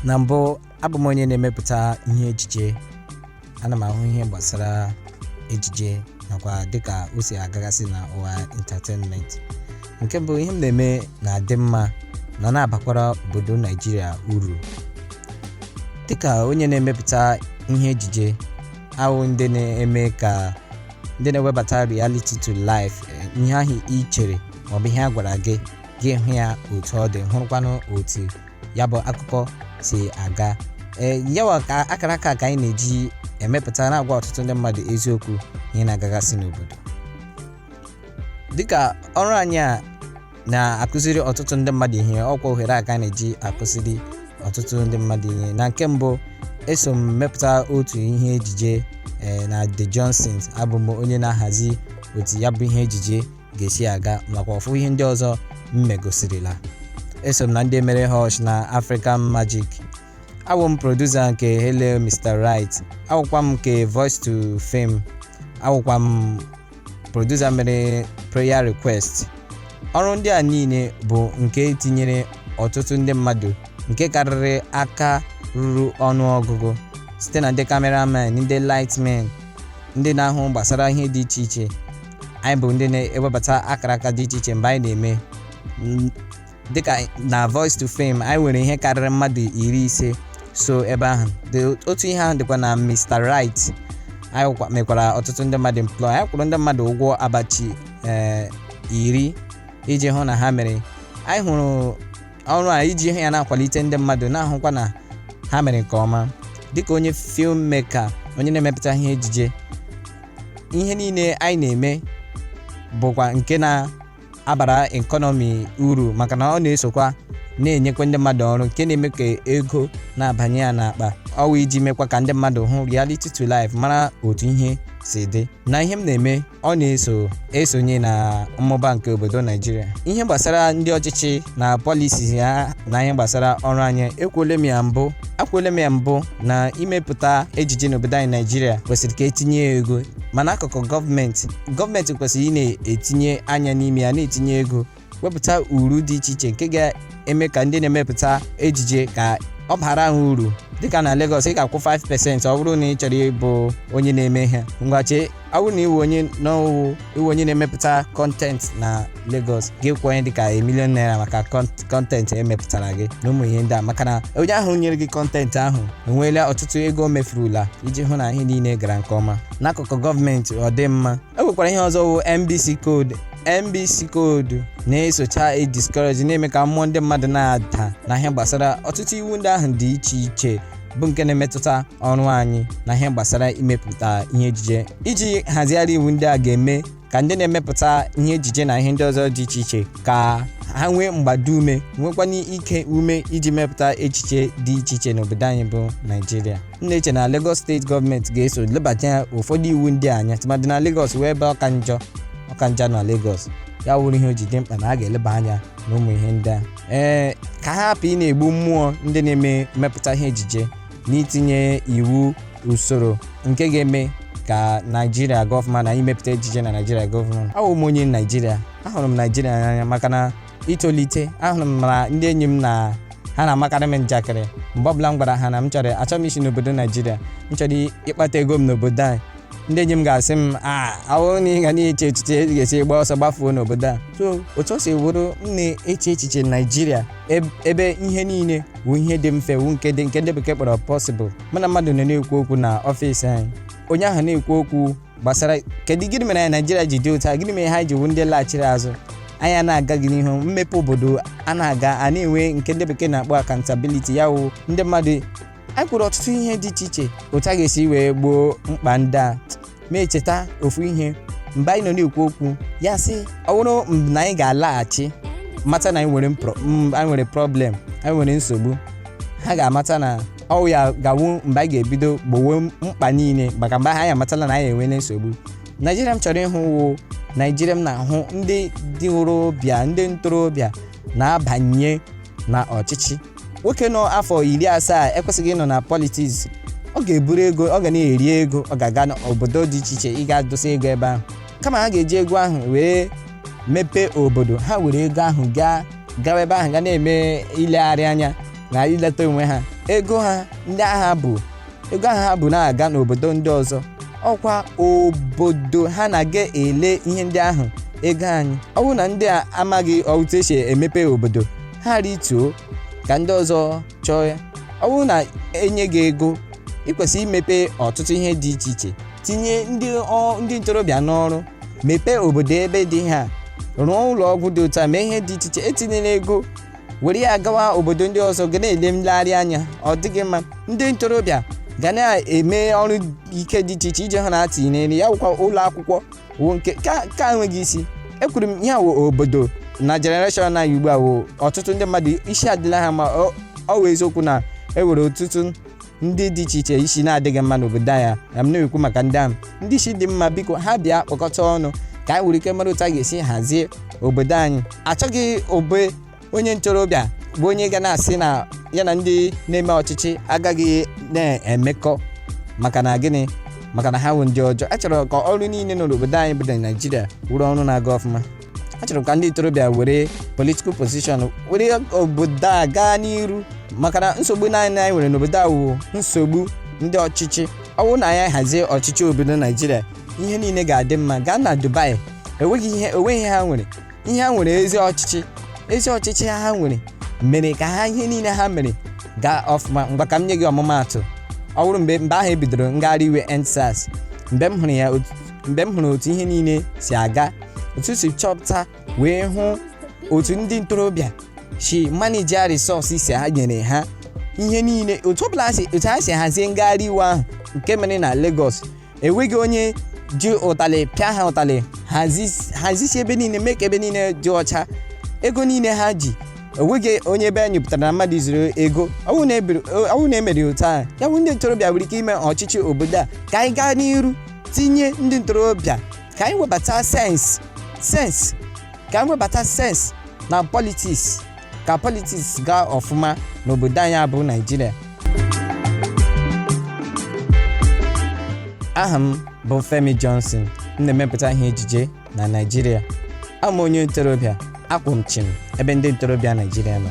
Na mbụ, abụ m onye na-emepụta ihe ejije. Ana m ahụ ihe gbasara ejije nakwa dịka o si agagasị na ụwa entertainment. Nke mbụ, ihe m na-eme na-adị mma na na-abakwara obodo Naijiria uru. Dịka onye na-emepụta ihe ejije ahụ, ndị na-eme ka ndị na-ewebata reality to life, ihe ahụ ị chere maọbụ ihe a gwara gị, gị hụ ya otu ọ dị, hụrụkwanụ otu ya bụ akụkọ si aga. Ee, yawa ka akara aka ka anyị na-eji emepụta na-agwa ọtụtụ ndị mmadụ eziokwu ihe na-agagasị n'obodo. Dịka ọrụ anyị a na-akụziri ọtụtụ ndị mmadụ ihe, ọkwa ohere a ka a na-eji akụziri ọtụtụ ndị mmadụ ihe. Na nke mbụ, eso m mepụta otu ihe ejije, ee, na The Johnsons. Abụ m onye na-ahazi otu ya bụ ihe ejije ga-esi aga, nakwa ọfụ ihe ndị ọzọ m megosirila. Eso m na ndị mere Hush na African Magic. Awụ m producer nke Hello Mr. Right. Awụkwa m nke Voice to Fame. Awụkwa m producer mere Prayer Request. Ọrụ ndị a niile bụ nke tinyere ọtụtụ ndị mmadụ nke karịrị aka ruru ọnụọgụgụ, site na ndị cameraman, ndị lightmen, ndị na-ahụ gbasara ihe dị iche iche. Anyị bụ ndị na-ewebata akara aka dị iche iche mgbe anyị na-eme. Dịka na Voice to Fame, anyị nwere ihe karịrị mmadụ 50 so ebe ahụ. Otu ihe ahụ dịkwa na Mr. Right. Anyị mekwara ọtụtụ ndị mmadụ employ. Anyị kwụrụ ndị mmadụ ụgwọ abachi 10 iji hụ na ha mere. Anyị hụrụ ọrụ a iji hụ ya na-akwalite ndị mmadụ, na-ahụkwa na ha mere nke ọma. Dịka onye filmmaker, onye na-emepụta ihe ejije, ihe niile anyị na-eme bụkwa nke na-abara economy uru, maka na ọ na-esokwa na-enyekwa ndị mmadụ ọrụ, nke na-eme ka ego na-abanye ya n'akpa. Ọwụ iji mekwa ka ndị mmadụ hụ reality to life, mara otu ihe si dị na ihe m na-eme. Ọ na-eso esonye na mmụba nke obodo Naijiria. Ihe gbasara ndị ọchịchị na policy ha na ihe gbasara ọrụ anyị, ekwuole m ya mbụ, akwuole m ya mbụ na imepụta ejije n'obodo anyị Naijiria kwesịrị ka etinye ego. Mana akụkụ gọọmenti, gọọmenti kwesịrị ị na-etinye anya n'ime ya, na-etinye ego, wepụta uru dị iche iche nke ga-eme ka ndị na-emepụta ejije ka ọ bara ha uru. Dịka na Lagos, ị ga-akwụ 5% ọ bụrụ na ị chọrọ ịbụ onye na-eme ihe. Ngwache, ọ bụrụ na ịwụ onye n'ọwụ, ịwụ onye na-emepụta content na Lagos, gị kwụọ onye dịka ₦1 million maka content emepụtara gị na ụmụ ihe ndị a, maka na onye ahụ nyere gị content ahụ enweela ọtụtụ ego o mefurula iji hụ na ihe niile gara nke ọma. N'akụkụ gọọmenti, ọ dị mma. E nwekwara ihe ọzọ wụ NBC Code. NBC Code na-esocha e discourage, na-eme ka mmụọ ndị mmadụ na-ada na ihe gbasara ọtụtụ iwu ndị ahụ dị iche iche bụ nke na-emetụta ọrụ anyị na ihe gbasara imepụta ihe ejije. Iji hazigharị iwu ndị a ga-eme ka ndị na-emepụta ihe ejije na ihe ndị ọzọ dị iche iche ka ha nwee mgbado ume, nwekwana ike ume iji mepụta echiche dị iche iche n'obodo anyị bụ Naijiria. M na-eche na Lagos Steeti gọọmenti ga-eso lebata ụfọdụ iwu ndị a anya, tụmadị na Lagos wee ebe ọka njọ, ọka njọ na Lagos. Ya wụrụ ihe o ji dị mkpa na a ga-eleba anya na ụmụ ihe ndị a, ee, ka ha hapụ ị na-egbu mmụọ ndị na-eme mmepụta ihe ejije na itinye iwu usoro nke ga-eme ka Naijiria gọọmenti na imepụta ejije na Naijiria gọọmenti. Awụ m onye Naijiria. Ahụrụ m Naijiria n'anya, maka na itolite ahụrụ m na ndị enyi m na ha na-amakarị m njakịrị mgbe ọbụla m gwara ha na m chọrọ, achọ m isi n'obodo Naijiria, m chọrọ ịkpata ego m n'obodo anyị. Ndị enyi m ga-asị m a awụ na ị ga na-eche echiche e ga-esi gba ọsọ gbafuo n'obodo a. So otu o si wụrụ, m na-eche echiche Naijiria ebe ihe niile wụ ihe dị mfe, wụ nke dị nke ndị bekee kpọrọ possible. Mụ na mmadụ nọ na-ekwu okwu na ọfịs anyị, onye ahụ na-ekwu okwu gbasara kedu gịnị mere Naijiria ji dị otu a, gịnị mere ha ji wụ ndị laghachiri azụ, anyị na-agaghị n'ihu mmepe obodo a na-aga, a na-enwe nke ndị bekee na-akpọ accountability. Ya wụ ndị mmadụ, anyị kwuru ọtụtụ ihe dị iche iche otu a ga-esi wee gboo mkpa ndị a. Ma echeta ofu ihe, mgbe anyị nọ na-ekwu okwu, ya sị ọ bụrụ na anyị ga-alaghachi mata na anyị nwere problem, anyị nwere nsogbu, ha ga-amata na ọwụ ya ga-awụ mgbe anyị ga-ebido gbowe mkpa niile, maka mgbe anyị amatala na anyị enwele nsogbu. Naijiria m chọrọ ịhụ wụ Naijiria m na-ahụ ndị dị ntorobịa, ndị ntorobịa na-abanye na ọchịchị. Nwoke nọ afọ 70 ekwesịghị ịnọ na politics. Ọ ga-eburu ego, ọ ga na-eri ego, ọ ga-aga n'obodo dị iche iche ịga dosa ego ebe ahụ. Kama ha ga-eji ego ahụ wee mepee obodo ha, were ego ahụ gaa gawa ebe ahụ ga na-eme ilegharị anya na ileta onwe ha. Ego ha ndị agha bụ ego ahụ ha bụ na-aga n'obodo ndị ọzọ, ọkwa obodo ha na-aga ele ihe ndị ahụ ego anyị. Ọ bụrụ na ndị a amaghị otu esi emepe obodo ha, rituo ka ndị ọzọ chọọ ya. Ọ bụrụ na enye gị ego, ị kwesịrị imepe ọtụtụ ihe dị iche iche, tinye ndị ntorobịa n'ọrụ, mepee obodo ebe dị ha, rụọ ụlọ ọgwụ dị otu a, mee ihe dị iche iche. Etinyela ego were ya gawa obodo ndị ọzọ ga na-ele nlegharị anya, ọ dịghị mma. Ndị ntorobịa ga na-eme ọrụ ike dị iche iche iji hụ na a tinyere ya wụkwa ụlọ akwụkwọ wụ nke ka enweghị isi. Ekwuru m ya wụ obodo na generation anyị ugbu a wụ ọtụtụ ndị mmadụ isi adịla ha mma. Ọ wụ eziokwu na e nwere ọtụtụ ndị dị iche iche isi na-adịghị mma n'obodo anyị a. M na-ekwu maka ndị ahụ ndị isi dị mma, biko ha bịa kpọkọta ọnụ ka anyị nwere ike mara otu a ga-esi hazie obodo anyị. Achọghị obe onye ntorobịa bụ onye ga na-asị na ya na ndị na-eme ọchịchị agaghị na-emekọ. Maka na gịnị? Maka na ha wụ ndị ọjọọ. Achọrọ ka ọrụ niile nọ n'obodo anyị bụ na Naịjirịa wụrụ ọrụ na-aga ọfụma. Achọrọ ka ndị ntorobịa were political position, were obodo a gaa n'iru, maka na nsogbu naanị anyị nwere n'obodo a wụ nsogbu ndị ọchịchị. Ọ bụrụ na anyị hazie ọchịchị obodo Naijiria, ihe niile ga-adị mma. Gaa na Dubai, enweghị ihe, enweghị ihe ha nwere. Ihe ha nwere, ezi ọchịchị. Ezi ọchịchị ha nwere mere ka ha ihe niile ha mere gaa ọfụma. Ngwa, ka m nye gị ọmụmaatụ. Ọ bụrụ mgbe ahụ e bidoro ngagharị iwe EndSARS, mgbe m hụrụ otu ihe niile si aga, otu si chọpụta wee hụ otu ndị ntorobịa si manage resources si ha nyere ha ihe niile, otu ọbụla otu ha si hazie ngagharị iwe ahụ nke mere na Lagos, enweghị onye ji ụtalị pịa ha ụtalị, hazisi ebe niile, mee ka ebe niile dị ọcha. Ego niile ha ji, enweghị onye ebe anyị pụtara na mmadụ zuru ego. Ọwụ na emere otu a, ya bụ ndị ntorobịa nwere ike ime ọchịchị obodo a ka anyị gaa n'iru. Tinye ndị ntorobịa, ka anyị webata sense, ka anyị webata sense na politics, ka politics gaa ọfụma n'obodo anyị abụ Naijiria. Aha m bụ Femi Johnson. M na-emepụta ihe ejije na Naịjirịa. Abụ m onye ntorobịa. Akwụ m chịm ebe ndị ntorobịa Naịjirịa nọ.